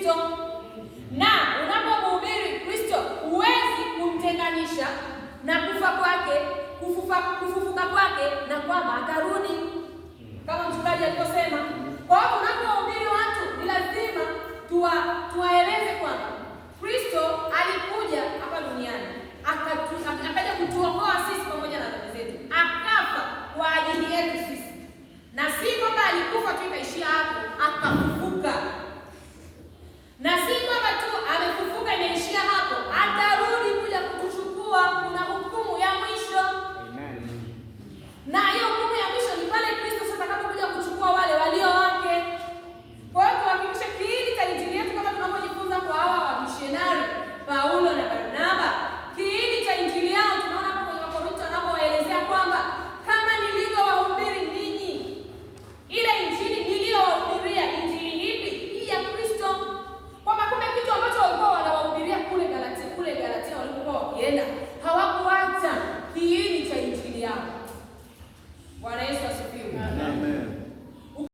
Kristo, na unapomhubiri Kristo huwezi kumtenganisha na kufa kwake, kufufuka kwake, na kwamba atarudi kama mchungaji alivyosema. Kwa hiyo tunapohubiri watu ni lazima tuwaeleze kwamba Kristo alikuja hapa duniani akaja kutuokoa sisi pamoja na dhambi zetu, akafa kwa ajili yetu sisi, na si kwamba alikufa tu ikaishia hapo, akafufuka. Na si kwamba tu amefufuka imeishia hapo, atarudi kuja kutuchukua. Kuna hukumu ya mwisho. Amen. Na hiyo hukumu ya mwisho ni pale Kristo sasa atakapokuja kuchukua wale walio wake. Kwa hiyo tuhakikishe kiini cha injili yetu kama tunavyojifunza kwa hawa wamishonari Paulo na Barnaba, kiini cha injili yao tunaona hapo kwenye Wakorintho wanapowaelezea kwamba kama nilivyowahubiri ninyi, ile injili niliyowahubiria, injili ipi? Hii ya Kristo. Kwamba kumbe kitu ambacho walikuwa wanawahubiria kule Galatia walipokuwa wakienda, hawakuacha kiini cha injili yao. Bwana Yesu